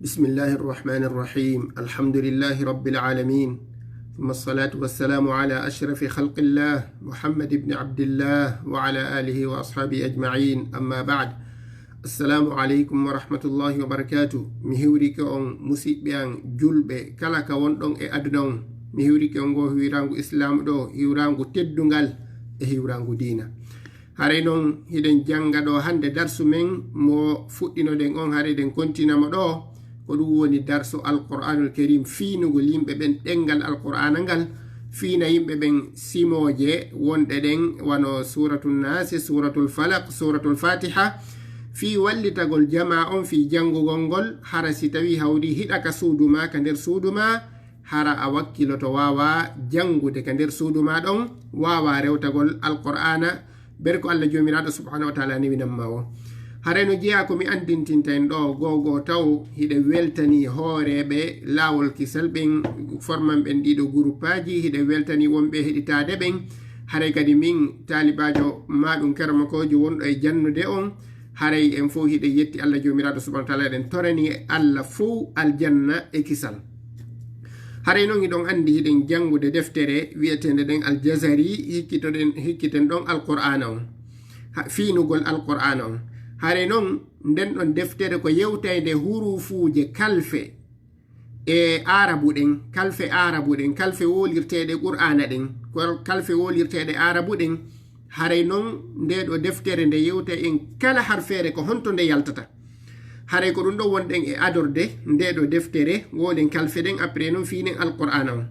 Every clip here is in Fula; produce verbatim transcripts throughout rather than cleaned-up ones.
بسم الله الرحمن الرحيم. الحمد لله رب العالمين. ثم الصلاة والسلام على أشرف خلق الله محمد بن عبد الله وعلى آله وأصحابه أجمعين. أما بعد. السلام عليكم ورحمة الله وبركاته. Mi hiwrike on, musiɓɓe an julɓe, kala ka wonɗon e aduna on. Mi hiwrike on ngo hiwrangu Islam ɗo, hiwrangu teddungal e hiwrangu diina. Haray non hiɗen jannga ɗo hannde darsu men mo fuɗɗinoɗen on, haray ɗen kontina mo ɗo. Ko ɗum woni darsu Alqur'anul Karim, fiinugol yimɓe ɓen ɗenngal Alqur'ana ngal, fiina yimɓe ɓen simooje wonɗe ɗen, wano Suratul Naasi, Suratul Falaq, Suratul Fatiha, fii wallitagol jamaa on fii janngugol ngol. Hara si tawii hawri hiɗa ka suudu maa, ka nder suudu maa, hara a wakkiloto waawaa janngude ka nder suudu maa ɗon, waawaa rewtagol Alqur'aana, ber ko Allah Joomiraaɗo Subhaanahu wa Ta'aala newinan ma o. Haray no jeyaa ko mi anndintinta en ɗo, goo goo taw hiɗen weltanii hooreeɓe Laawol Kisal ɓen, forman ɓen ɗiɗo guruppaaji, hiɗen weltanii wonɓe heɗitaade ɓen. Haray kadi min, taalibaajo maa ɗum karamokoojo wonɗo e jannude on, haray en fow hiɗen yetti Allah Joomiraaɗo Subhaanahu wa Ta'aala, eɗen toranii Allah fow aljanna e kisal. Haray non hiɗon anndi hiɗen janngude deftere wi'eteende ɗen Al-Jazari, hikkitoɗen, hikkiten ɗon Alqur'aana on, ha, fiinugol Alqur'aana on. Haray non nden ɗon deftere ko yewtaynde huruufuuje kalfe e Aarabu ɗen, kalfe Aarabu ɗen, kalfe wolirteeɗe Qur'aana ɗen, kal-, kalfe wolirteeɗe Aarabu ɗen. Haray non ndee ɗoo deftere nde yewta en kala harfeere ko honto nde yaltata. Haray ko ɗum ɗoo wonɗen e adorde ndee ɗoo deftere, wooɗen kalfe ɗen, après non fiinen Alqur'aana on.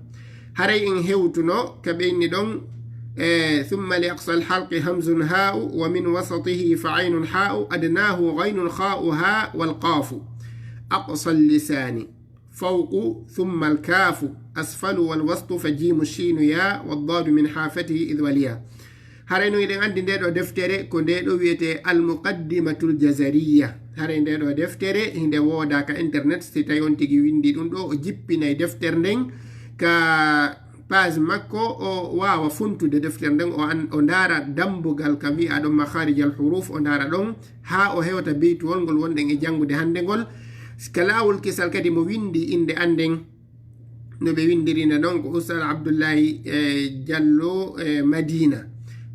Haray en hewtuno ka ɓe inni ɗon, e, ثم لأقصى الحلق همز هاء ومن وسطه فعين حاء أدناه غين خاء هاء والقاف أقصى اللسان فوق ثم الكاف أسفل والوسط فجيم الشين يا والضاد من حافته إذ وليا. Haray no eɗen anndi ndee ɗoo deftere ko ndee ɗoo wiyetee Al-Muqaddimatul Jazariyya. Haray ndee ɗoo deftere hinde woodaa ka internet, si tawi on tigi winndi ɗum ɗoo, o jippinay deftere nden ka page makko, o waawa funtude deftere nden, o an-, o ndaara dambugal ka wi'aa ɗon Makharijal Huruf, o ndaara ɗon haa o hewta beytuwol ngol wonɗen e janngude hannde ngol. Ka Laawol Kisal kadi mo winndi innde an nden, no ɓe winndiri nde non ko Ustaz Abdullahi, e, Jallo, e, Madina.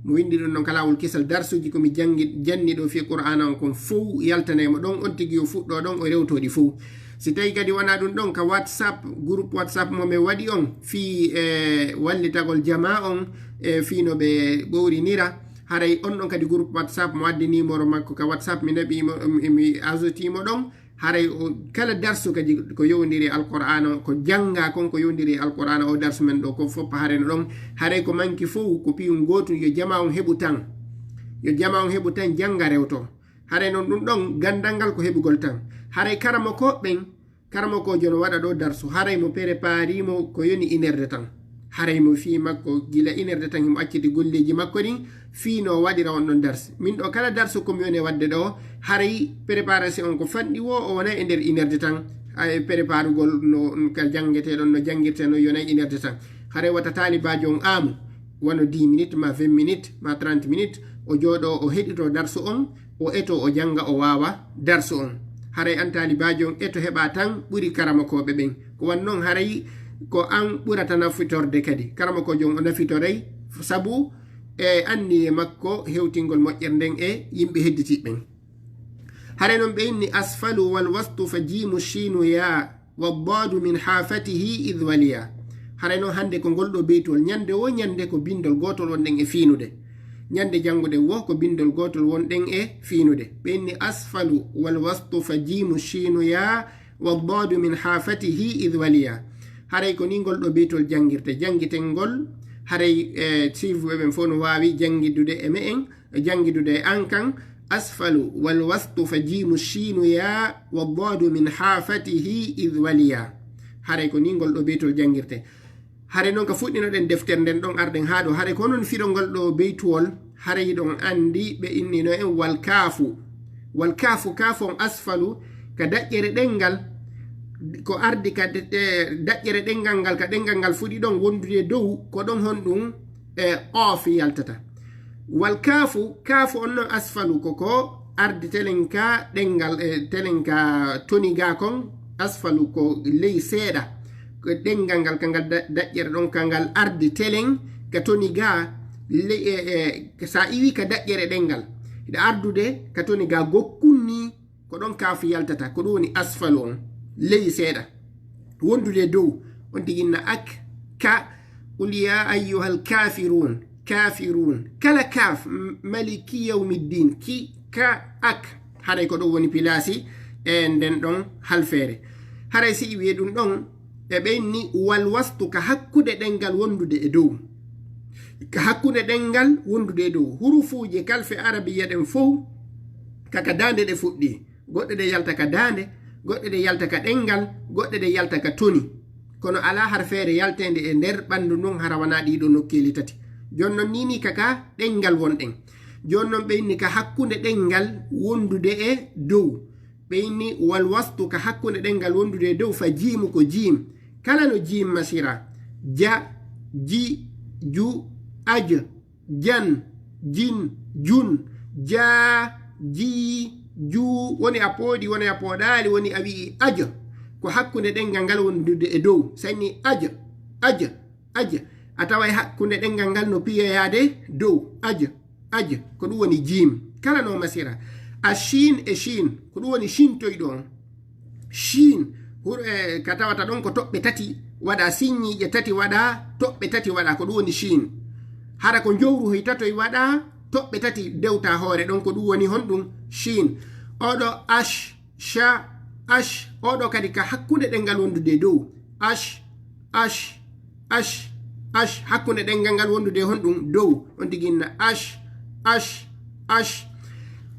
Mo winndi ɗum ɗon ka Laawol Kisal, darsuuji ko mi janngi, janni ɗoo fii Qur'aana on kon fow yaltanay mo ɗon, on tigi yo fuɗɗo ɗon o rewtoo ɗi fow. Si tawi kadi wonaa ɗum ɗon, ka WhatsApp, groupe WhatsApp mo mi waɗi on fii, e, wallitagol jamaa on, e, fii no ɓe ɓowrinira, haray on ɗon kadi groupe WhatsApp mo addi numéro makko ka WhatsApp, mi naɓi mo, mi, mi ajoute mo ɗon. Haray o, kala darsu kadi ko yowndiri Alqur'aana, ko jannga kon ko yowndiri Alqur'aana, o darsu men ɗoo ko fof haray no ɗon. Haray ko manki fow ko piyun gootun, yo jamaa on heɓu tan. Yo jamaa on heɓu tan, jannga rewtoo. Haray non ɗum ɗon ganndal ngal ko heɓugol tan. Haray karamokooɓe ɓen, karamokoojo no waɗa ɗoo darsu, haray mo préparé mo ko yoni une heure de temps. Haray mo fii makko gila une heure de temps himo acciti golleeji makko ɗin, fii no waɗira on ɗon darsi. Min ɗoo kala darsu ko mi woni waɗde ɗoo, haray préparation on ko fanɗi woo, o wona e nder une heure de temps, ay, préparugol no, ka janngetee ɗon, no janngirtee no yona une heure de temps. Haray wata taalibaajo on aamu, wano dix minutes, ma vingt minutes, ma trente minutes, o jooɗoo, o heɗitoo darsu on, o etoo, o jannga, o waawa darsu on. Haray an taalibaajo on eto heɓa tan ɓuri karamokooɓe ɓen. Ko wan non haray ko an ɓurata nafitorde kadi. Karamokoojo on o nafitoray sabu e anniye makko hewtingol moƴƴere nden e yimɓe hedditiiɓe ɓen. Haray non ɓe inni أسفل والوسط فجيم الشين يا والضاد من حافته إذ وليا. Haray non hannde ko ngol ɗoo beytuwol, ñannde woo ñannde ko binndol gootol wonɗen e fiinude. Ñannde jannguɗen woo ko binndol gootol wonɗen e fiinude. Ɓe inni أسفل والوسط فجيم الشين يا والضاد من حافته إذ وليا. Haray ko nii ngol ɗoo beytol janngirtee. Janngiten ngol, haray, e, suivre ɓe ɓen fof no waawi janngidude e me'en, janngidude e an kan. أسفل والوسط فجيم الشين يا والضاد من حافته إذ وليا. Haray ko nii ngol ɗoo beytol janngirtee. Haray non ka fuɗɗinoɗen deftere nden ɗon arɗen haa ɗoo. Haray ko non firongol ɗoo beytuwol, haray ɗon anndi ɓe innino en والكاف. والكاف, kaafu on أسفل, ka daƴƴere ɗenngal, ko ardi ka de-, de-, daƴƴere ɗenngal ngal, ka ɗenngal ngal fuɗi ɗon wondude dow, ko ɗon honɗum, e, قاف yaltata. والكاف, kaafu on non أسفل, ko ko ardi telen ka ɗenngal, e, telen ka toniga kon, Asfalu ko ley seeɗa. Ko ɗenngal ngal, ka ngal da-, daƴƴere ɗon, ka ngal ardi telen, ka toni ga, ley, e, e, sa iwi ka daƴƴere ɗenngal. Hiɗa ardude ka toni ga gokkun ni, ko ɗon kaafu yaltata, ko ɗum woni asfalu on, ley seeɗa. Wondude dow, on tigi inna ak, ka, qul ya ayyuhal kafirun, kafirun. Kala kaaf, m-, maliki yawmiddin, ki, ka, ak. Haray ko ɗum woni pilaasi, e nden ɗon halfeere. Haray si iwi e ɗum ɗon, e ɓe inni wal wastu ka hakkunde ɗenngal wondude e dow. Ka hakkunde ɗenngal wondude e dow. Hurufuuje kalfe arabiya ɗen fow, ka, ka daande ɗe fuɗɗi. Goɗɗe ɗe yalta ka daande, goɗɗe ɗe yalta ka ɗenngal, goɗɗe ɗe yalta ka toni. Kono alaa harfeere yalteende e nder ɓanndu ndun hara wanaa ɗii ɗoo nokkeeli tati. Jooni non nii nii ka, ka ɗenngal wonɗen. Jooni non ɓe inni ka hakkunde ɗenngal wondude e dow. Ɓe inni wal wastu ka hakkunde ɗenngal wondude e dow fa jiimu ko jiim. Kala no jiim masira. Ja, ji, ju, aj. Jan, jin, jun, jaa, jii, juu, woni a pooɗi, woni a pooɗaali, woni a wi'i aja. Ko hakkunde ɗenngal ngal wondude e dow. Sanni aja, aja, aja. A taway hakkunde ɗenngal ngal no piyoyaade dow. Aja, aja. Ko ɗum woni jiim. Kala no masira. A shiin e shiin. Ko ɗum woni shiin toyɗo on. Shiin, hur-, e, ka tawata ɗon ko toɓɓe tati waɗa, sinñiiƴe tati waɗa, toɓɓe tati waɗa, ko ɗum woni shiin. Hara ko njowru hoy tatoy waɗa, toɓɓe tati dewta hoore ɗon, ko ɗum woni honɗum shiin. Oɗo ash, sha, ash, oɗo kadi ka hakkunde ɗenngal wondude dow. Ash, ash, ash, ash, hakkunde ɗenngal ngal wondude honɗum dow, on tigi inna ash, ash, ash.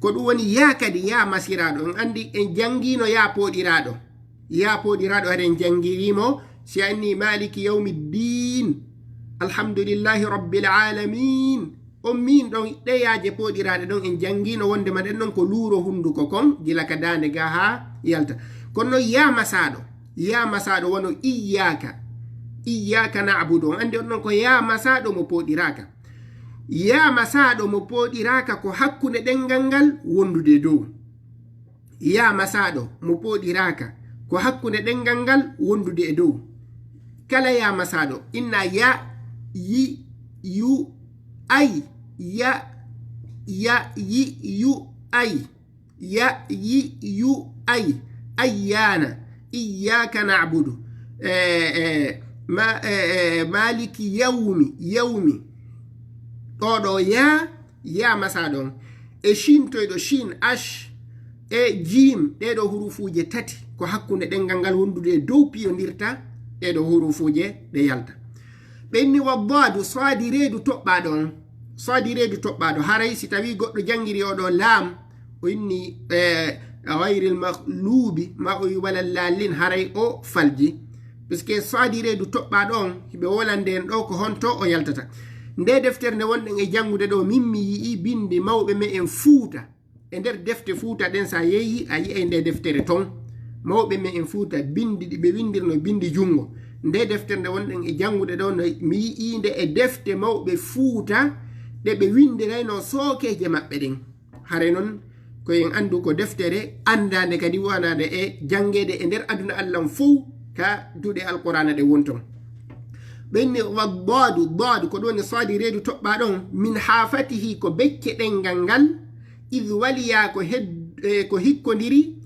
Ko ɗum woni yaa kadi, yaa masiraaɗo. En anndi, en janngiino yaa pooɗiraaɗo. Yaa pooɗiraaɗo, haɗen janngiriimo, si a inni maliki yawmi ddin, alhamdulillahi rabbil alamin. On miin ɗon, ɗe yaaje pooɗiraaɗe ɗon en janngiino wonndema ɗen ɗon ko luuro hunnduko kon, gila ka daande ga haa yalta. Kono non yaa masaaɗo, yaa masaaɗo wano iyyaaka, iyyaaka na'budu. On anndi on ɗon ko yaa masaaɗo mo pooɗiraaka. Yaa masaaɗo mo pooɗiraaka ko hakkunde ɗenngal ngal wondude dow. Yaa masaaɗo mo pooɗiraaka ko hakkunde ɗenngal ngal wondude e dow. Kala yaa masaaɗo, inna ya, yi, yu, ay, ya, ya, yi, yu, ay, ya, yi, yu, ay, ayyaana, iyyaaka na'budu, e, e, ma, e, e, maaliki yawmi, yawmi. Ɗoo ɗoo yaa, yaa masaaɗo on. E shiin toyɗo shiin, ash, e jiim, ɗee ɗoo hurufuuje tati, ko hakkunde ɗenngal ngal wondude e dow piyondirta, ɗee ɗoo hurufuuje ɗe yalta. Ɓe inni wa daadu, saadi reedu toɓɓaaɗo on. Saadi reedu toɓɓaaɗo. Haray si tawii goɗɗo janngiri oo ɗoo laam, o inni, e, ghayril maghluubi, ma o wi wala laallin, haray o falji. Puisque saadi reedu toɓɓaaɗo on, hiɓe wolande en ɗoo ko honto o yaltata. Ndee deftere nde wonɗen e janngude ɗoo, min mi yi'ii binndi mawɓe me'en Fuuta. E nder defte Fuuta ɗen, sa yehi, a yi'ay ndee deftere ton. Mawɓe me'en Fuuta, binndi ɗi ɓe winndirno binndi junngo. Ndee deftere nde wonɗen e janngude ɗoo, no mi yi'ii nde e defte mawɓe Fuuta ɗe ɓe winndirayno sookeeje maɓɓe ɗen. Haray non, ko en anndu ko deftere anndaande kadi wanaade e janngeede e nder aduna Allah on fow, ka duɗe Alqur'aana ɗe woni ton. Ɓe inni wa daadu, daadu, ko ɗum woni saadi reedu toɓɓaaɗo on, min haafatihi, ko becce ɗenngal ngal, id waliya, ko hed-, e, ko hikkondiri,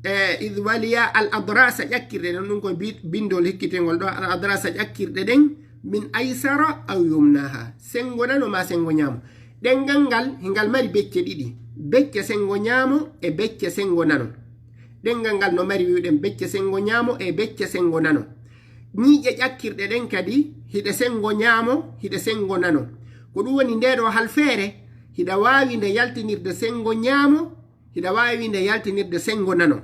e, id waliya al adrasa, ƴakkirɗe ɗen, ɗum ko bi-, binndol hikkitengol ɗoo, al adrasa, ƴakkirɗe ɗen, min aysara aw yumnaha, senngo nano ma senngo ñaamo. Ɗenngal ngal, hingal mari becce ɗiɗi, becce senngo ñaamo e becce senngo nano. Ɗenngal ngal no mari, wi'uɗen, becce senngo ñaamo e becce senngo nano. Ñiiƴe ƴakkirɗe ɗen kadi, hiɗe senngo ñaamo, hiɗe senngo nano. Ko ɗum woni ndee ɗoo halfeere, hiɗa waawi nde yaltinirde senngo ñaamo, hiɗa waawi nde yaltinirde senngo nano.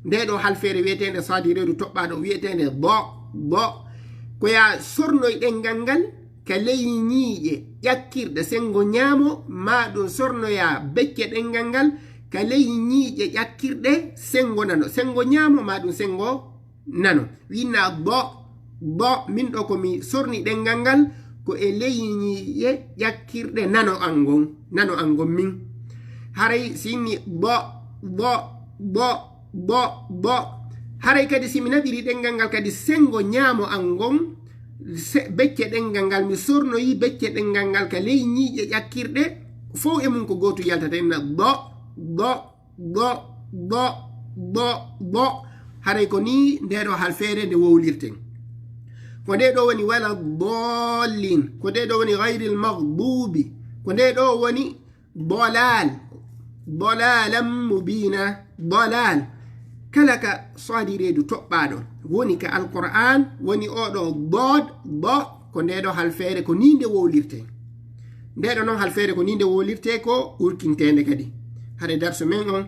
Ndee ɗoo halfeere wi'eteende saadi reedu toɓɓaaɗo, wi'eteende do, do. Ko yaa sornoy ɗenngal ngal ka ley ñiiƴe ƴakkirɗe senngo ñaamo, maa ɗum sornoyaa becce ɗenngal ngal ka ley ñiiƴe ƴakkirɗe senngo nano. Senngo ñaamo, maa ɗum senngo nano. Winna do, do, min ɗoo ko mi sorni ɗenngal ngal ko e ley ñiiƴe ƴakkirɗe nano an ngon, nano an ngon min. Haray si inni do, do, do, do, do, Haray kadi si mi naɓiri ɗenngal ngal kadi senngo ñaamo an ngon, se-, becce ɗenngal ngal, mi sornoyi becce ɗenngal ngal ka ley ñiiƴe ƴakkirɗe, fow e mum ko gootu yaltata, inna do, do, do, do, do, do. Haray ko nii ndee ɗoo halfeere nde wowlirten. Ko ndee ɗoo woni wala dollin, ko ndee ɗoo woni gayril maghdubi, ko ndee ɗoo woni dolal, dolalan mubina, dolal. Kala ka soodi reedu toɓɓaaɗo, woni ka Alqur'aan, woni oo ɗoo dood, do, ko ndee ɗoo halfeere, ko nii nde wowlirtee. Ndee ɗoo noon halfeere ko nii nde wowlirtee, ko urkinteende kadi. Hare darsu men on,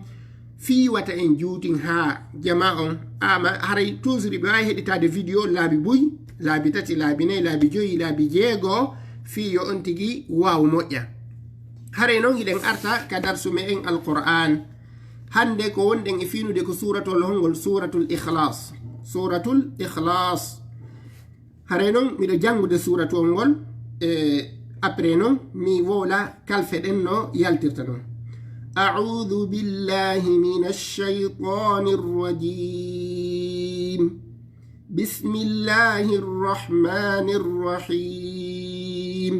fii wata en juutin haa jamaa on, ama haray toujours ɓe waawi heɗitaade vidéo laabi buy, laabi tati, laabi nayi, laabi joyi, laabi jeego, fii yo on tigi waaw moƴƴa. Haray noon hiɗen arta ka darsu meɗen Alqur'aan. Hannde ko wonɗen e fiinude ko suuratul hongol, suuratul Ikhlaas. Suuratul Ikhlaas. Haray noon miɗo janngude suuratuwol ngol, e après noon mi wowla kalfe ɗen no yaltirta noon. أعوذ بالله من الشيطان الرجيم. بسم الله الرحمن الرحيم.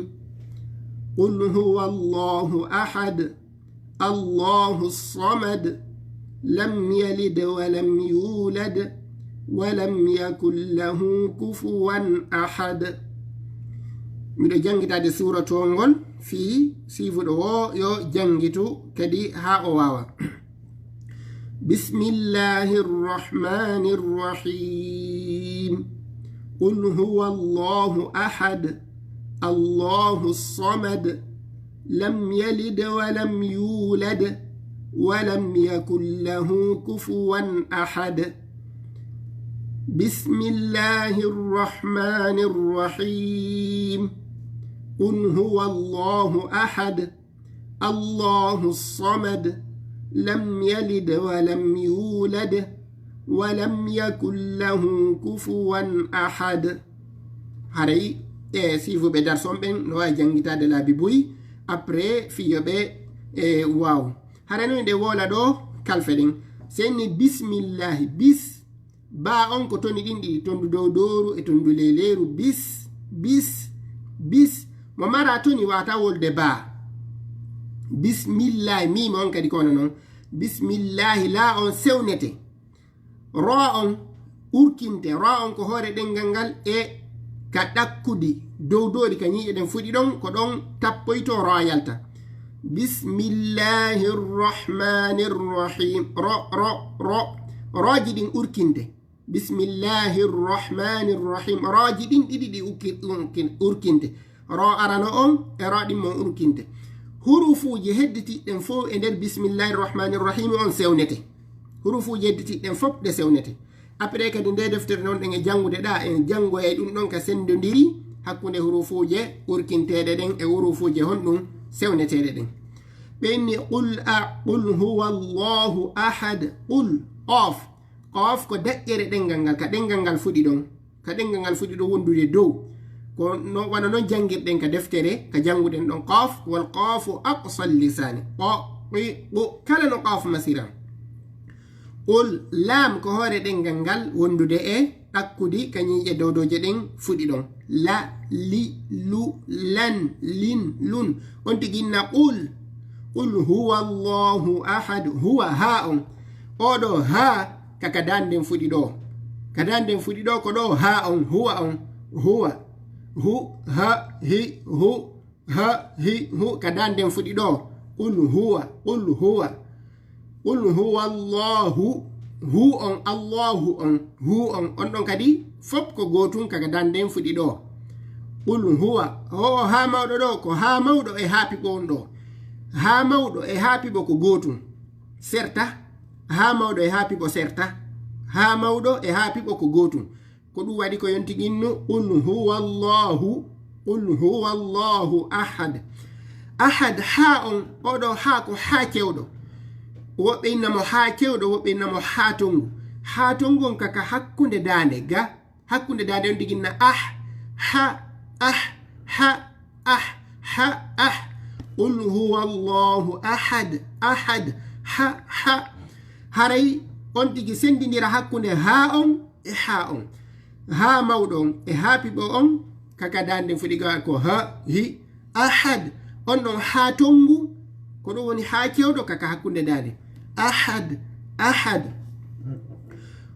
قل هو الله أحد. الله الصمد. لم يلد ولم يولد. ولم يكن له كفوا أحد. Miɗo janngitaade suuratuwol ngol fii siifuɗo woo yo janngitu kadi haa o waawa. بسم الله الرحمن الرحيم. قل هو الله أحد. الله الصمد. لم يلد ولم يولد. ولم يكن له كفوا أحد. بسم الله الرحمن الرحيم. قل هو الله أحد. الله الصمد. لم يلد ولم يولد. ولم يكن له كفوا أحد. Haray e siifuɓe darsu on ɓen no waawi janngitaade laabi buy, après fii yo ɓe e waaw. Haray noon nde wowla ɗoo kalfe ɗen. Sey ni bismillahi, bis, baa on ko toni ɗin ɗiɗi, tondu dow dooru e tondu ley leeru, bis, bis, bis. Mo mara toni waata wolde baa. Bismillahi, miima on kadi ko wano noon. Bismillahi, laa on sewnete. Ro on urkinte, ro on ko hoore ɗenngal ngal e ka ɗakkudi dow doori ka ñiiƴe ɗen fuɗi ɗon, ko ɗon tappoyto ro yalta. Bismillahi rrahmani rrahim. Ro, ro, ro. Roji ɗin urkinte. Bismillahi rrahmani rrahim. Roji ɗin ɗiɗi ɗi ukki-, unkin-, urkinte. Ro arano on e ro ɗimmo on urkinte. Hurufuuji hedditiiɗi ɗen fow e nder bismillahi rrahmani rrahim on sewnete. Hurufuuji hedditiiɗi ɗen fof ɗe sewnete. Après kadi nde deftere non ɗen e janngude ɗa, en janngoyay ɗum ɗon ka senndondiri hakkunde hurufuuje urkinteeɗe ɗen e hurufuuje honɗum sewneteeɗe ɗen. Ɓe inni, qul a, qul huwa Allahu ahad. Qul, qoof. Qoof ko daƴƴere ɗenngal ngal, ka ɗenngal ngal fuɗi ɗon. Ka ɗenngal ngal fuɗi ɗon wondude dow. Ko no, wano non janngirɗen ka deftere, ka jannguɗen ɗon qoof, wal qoofu aqsal lisaani. Qo, qi, qu, kala no qoof masiran. Qul, laam ko hoore ɗenngal ngal wondude e ɗakkudi ka ñiiƴe dowdooje ɗen fuɗi ɗon. La, li, lu, lan, lin, lun. On tigi inna qul. Qul huwa Allahu ahad. Huwa, haa on. Oɗo haa ka, ka dande nden fuɗi ɗo. Ka dande nden fuɗi ɗo, ko ɗo haa on, huwa on. Huwa. Hu, ha, hi, hu. Ha, hi, hu, ka dande nden fuɗi ɗo. Qul huwa, qul huwa. Qul huwa Allahu, hu on, Allahu on, hu on. On ɗon kadi, fop ko gootun ka, ka dande nden fuɗi ɗo. Qul huwa, ho, haa mawɗo ɗo, ko haa mawɗo e haa piɓo on ɗo. Haa mawɗo e haa piɓo ko gootun. Serta, haa mawɗo e haa piɓo serta. Haa mawɗo e haa piɓo ko gootun. Ko ɗum waɗi ko yonti innu, qul huwa Allahu, qul huwa Allahu ahad. Ahad, haa on, oɗo haa ko haa cewɗo. Woɓɓe inna mo haa cewɗo, woɓɓe inna mo haa tongu. Haa tongu on ka, ka hakkunde dande, ga, hakkunde dande on tigi inna ah, ha, ah, ha, ah, ha, ah. Qul huwa Allahu ahad, ahad, ha, ha. Haray On tigi senndindira hakkunde haa on e haa on. Haa mawɗo on e haa piɓo on, kaka daande fuɗi ga ko ha, hi, ahad. On ɗon haa tonngu, ko ɗum woni haa kewɗo kaka hakkunde daande. Ahad, ahad.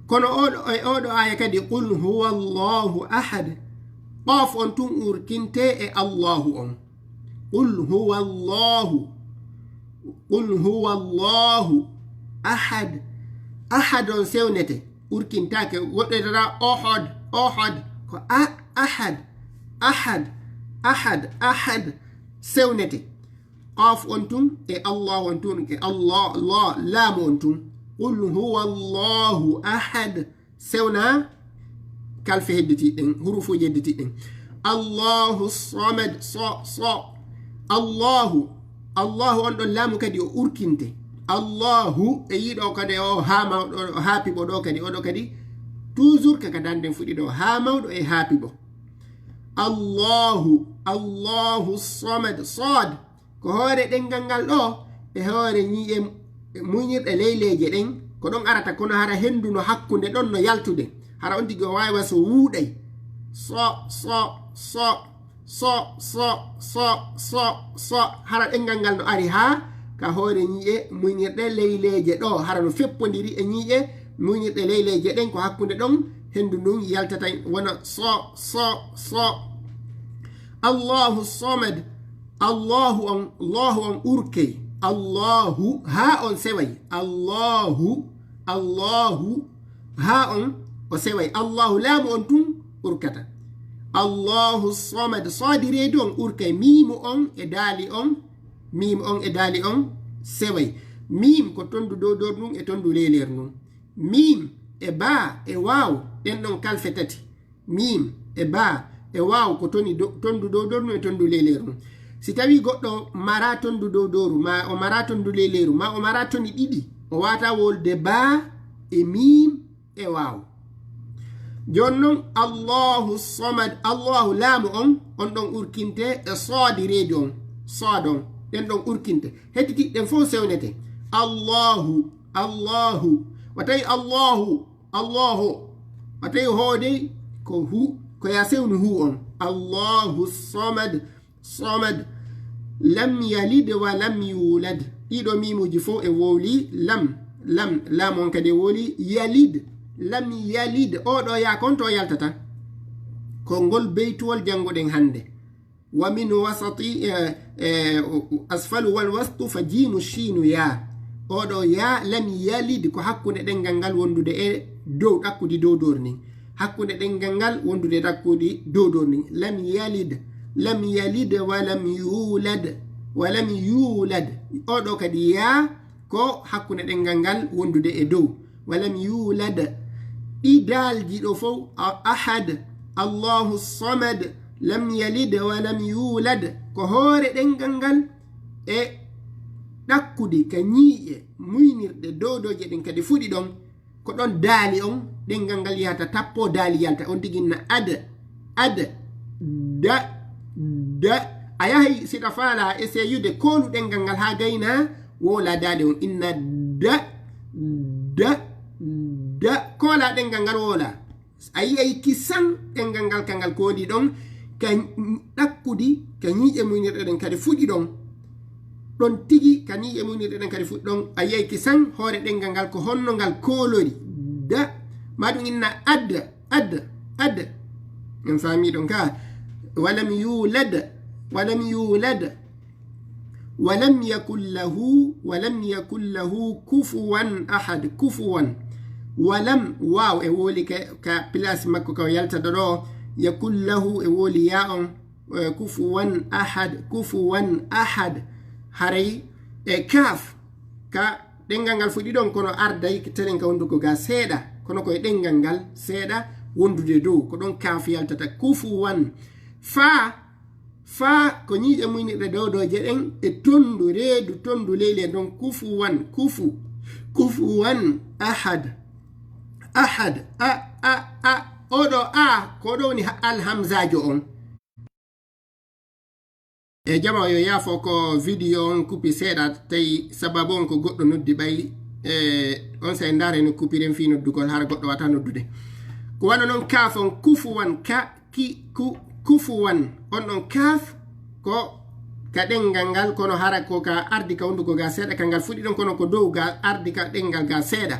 Kono oɗo, e oɗo aya kadi, qul huwa Allahu ahad. Qoof on tun urkinte e Allahu on. Qul huwa Allahu. Qul huwa Allahu ahad. Ahad on sewnete, urkintake, woɗɗetata ohod, ohod. Ko a, ahad, ahad, ahad, ahad. Sewnete. Qoof on tun e Allahu on tun, e Allah, Allah, laamu on tun. Qul huwa Allahu ahad. Sewna kalfe hedditiiɗi ɗen, hurufuuji hedditiiɗi ɗen. Allahu samad, so, so. Allahu, Allahu on ɗon laamu kadi o urkinte. Allahu, e yiɗo kadi o haa mawɗo, o haa piɓo ɗo kadi, oɗo kadi. Toujours kaka daande fuɗi ɗo, haa mawɗo e haa piɓo. Allahu, Allahu samad, sad. Ko hoore ɗenngal ngal ɗo, e hoore ñiiƴe muynirɗe leyleeje ɗen, ko ɗon arata, kono hara henndu no hakkunde ɗon no yaltude. Hara on tigi o waawi wa so wuuɗay. So, so, so, so, so, so, so, so. Hara ɗenngal ngal no ari haa ka hoore ñiiƴe muynirɗe leyleeje ɗo. Hara no feppondiri e ñiiƴe muynirɗe leyleeje ɗen, ko hakkunde ɗon henndu ndun yaltata wona so, so, so. Allahu samad. Allahu on, Allahu on urkey. Allahu, haa on seway. Allahu, Allahu, haa on o seway. Allahu laamu on tun urkata. Allahu samad. Saadi reedu on urkay. Miimu on e daali on, miimu on e daali on seway. Miim ko tondu dowdor ndun e tondu leyleer ndun. Miim e baa e waaw, ɗen ɗon kalfe tati. Miim e baa e waaw ko toni do-, tondu dowdor ndun e tondu leyleer ndun. Si tawii goɗɗo maraa tondu dowdooru, maa o maraa tondu leyleeru, maa o maraa toni ɗiɗi, o waawataa wowlude baa e miim e waaw. Jooni non, Allahu samad, Allahu laamu on, on ɗon urkinte e saadi reedu on, saad on, ɗen ɗon urkinte. Hedditiiɗi ɗen fow sewnete. Allahu, Allahu. Wa tawi Allahu, Allahu. Wa tawi hoo dey ko hu, ko ya sewnu hu on. Allahu samad, samad. Lam yalid wa lam yulad. Ɗiɗo miimuuji fow e wowli lam, lam, lam on kadi e wowli yalid. Lam yalid. Oo ɗoo yaa kon to yaltata. Ko ngol beytuwol jannguɗen hannde. Wa min wasati, eh, eh, asfalu wal wastu fa jiimu shiinu yaa. Oo ɗoo yaa lam yalid ko hakkunde ɗenngal ngal wondude e dow ɗakkudi dowdor ndin. Hakkunde ɗenngal ngal wondude e ɗakkudi dowdor ndin. Lam yalid, lam yalid wa lam yulad, wa lam yulad. Oo ɗoo kadi yaa ko hakkunde ɗenngal ngal wondude e dow. Wa lam yulad. Ɗi daalji ɗoo fow, a-, ahad, Allahu samad, lam yalid wa lam yulad. Ko hoore ɗenngal ngal e ɗakkudi ka ñiiƴe muynirɗe dowdooje ɗen kadi fuɗi ɗon. Ko ɗon daali on, ɗenngal ngal yahata tappoo daali yalta. On tigi na ad, ad, da, da. A yahay siɗa faalaa eseyude koolu ɗenngal ngal haa gaynaa, wowlaa daali on. Inna da, da, da. Koolaa ɗenngal ngal wowlaa. A yi'ay kisan ɗenngal ngal ka ngal kooli ɗon, ka ɗakkudi, ka ñiiƴe muynirɗe ɗen kadi fuɗi ɗon. Ɗon tigi, ka ñiiƴe muynirɗe ɗen kadi fuɗi ɗon, a yi'ay kisan hoore ɗenngal ngal ko honno ngal koolori. Da, maa ɗum inna ad, ad, ad. En faamii ɗon ka. Walam yulad, walam yulad. Walam yakun lahu, walam yakun lahu kufuwan ahad, kufuwan. Walam, waaw e wowli ka, ka place makko ka o yaltata ɗoo. Yakun lahu e wowli yaa on, eh, kufuwan ahad, kufuwan ahad. Haray e kaaf, ka ɗenngal ngal fuɗi ɗon kono arday telen ka wondugo ga seeɗa, kono ko e ɗenngal ngal seeɗa wondude dow, ko ɗon kaaf yaltata. Kufuwan. Faa, faa ko ñiiƴe muynirɗe dowdooje ɗen e tondu reedu, tondu leyleeru ndun. Kufuwan, kufu, kufuwan ahad, ahad, a, a, a. Oo ɗoo a, ko ɗoo woni ha-, alhamzaajo on. E jamaa yo yaafo ko video on kupi seeɗa, tawi sababu on ko goɗɗo noddi ɓay, E on say ndaare no kupiren fii noddugol, hara goɗɗo wata noddude. Ko wano non kaaf on, kufuwan, ka, ki, ku, kufuwan. On ɗon kaaf ko ka ɗenngal ngal, kono hara ko ka ardi ka hunduko ga seeɗa, ka ngal fuɗi ɗon, kono ko dow ga ardi ka ɗenngal ga seeɗa.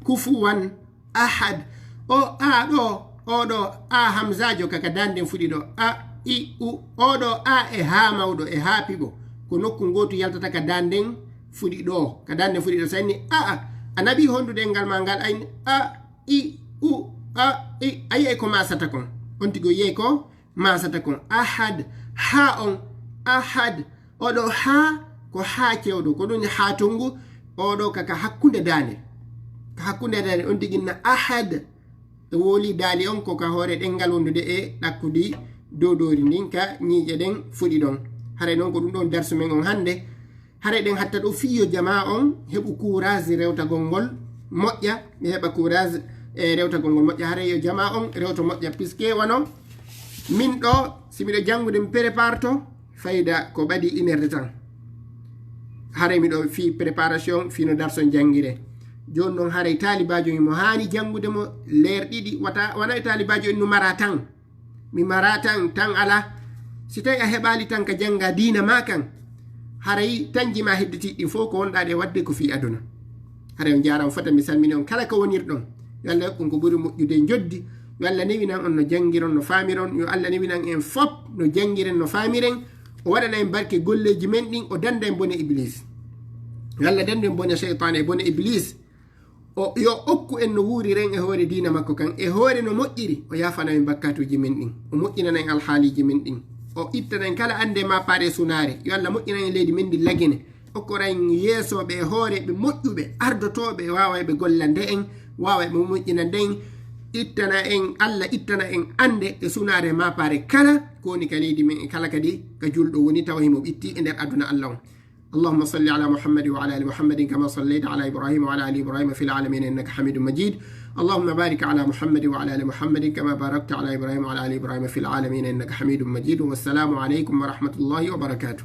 Kufuwan ahad. O a ɗo, o ɗo a hamzaajo ka, ka daanden fuɗi ɗo. A, i, u. O ɗo a e haa mawɗo, e haa piɓo. Ko nokku ngootu yaltata ka daanden fuɗi ɗo, ka daanden fuɗi ɗo. Say ni a, a, a naɓi hondu ɗenngal ma ngal, ay ni a, i, u, a, i. A yi'ay ko maasata kon. On tigi o yi'ay ko maasata kon. Ahad, haa on, ahad. O ɗo haa, ko haa cewɗo, ko ɗum haa tongu. O ɗo ka, ka hakkunde daande. Ka hakkunde daande, on tigi na ahad. E woli daali on ko ka hoore ɗenngal wondude e ɗakkudi dowdowri ndin ka ñiiƴe ɗen fuɗi ɗon. Haray non ko ɗum ɗon darsu men on hannde. Haray ɗen hatta ɗo fii yo jamaa on heɓu courage rewtagol ngol moƴƴa, ɓe heɓa courage e rewtagol ngol moƴƴa. Haray yo jamaa on rewto moƴƴa, puisque wano min ɗo, si miɗo janngude, mi prépare to, fayda ko ɓadi une heure de temps. Haray miɗo fii préparation, fii no darson janngire. Jooni non haray taalibaajo himo haani janngude mo leer ɗiɗi, wata, wona e taalibaajo en no mara tan. Mi mara tan, tan alaa. Si tawi a heɓaali tan ka jannga diina maa kan, haray tanji maa hedditiiɗi ɗin fof ko wonɗaa ɗe waɗde ko fii aduna. Haray on jaaraama fota, mi salmini on kala ka wonirɗon. Yo Allah yoɓ on ko ɓuri moƴƴude njoddi. Yo Allah newinan on no janngiron, no faamiron. Yo Allah newinan en fof no janngiren, no faamiren. O waɗana en barke golleeji men ɗin, o dannda en bone Iblis. Yo Allah danndu en bone seytaane e bone Iblis. O, yo okku en no wuuriren e hoore diina makko kan, e hoore no moƴƴiri. O yaafana en bakkaatuuji men ɗin. O moƴƴinana en alhaaliiji men ɗin. O ittana en kala annde maapaare e sunaare. Yo Allah moƴƴinan en leydi men ndi Lagine. Okkora en yeesooɓe e hooreeɓe moƴƴuɓe, ardotooɓe, waawayɓe gollande en, waawayɓe moƴƴinande en. Ittana en, Allah ittana en annde e sunaare maapaare kala ko woni ka leydi men, e kala kadi ka julɗo woni tawa himo ɓitti e nder aduna Allah on. اللهم صل على محمد وعلى آل محمد كما صليت على إبراهيم وعلى آل إبراهيم في العالمين إنك حميد مجيد. اللهم بارك على محمد وعلى آل محمد كما باركت على إبراهيم وعلى آل إبراهيم في العالمين إنك حميد مجيد. والسلام عليكم ورحمة الله وبركاته.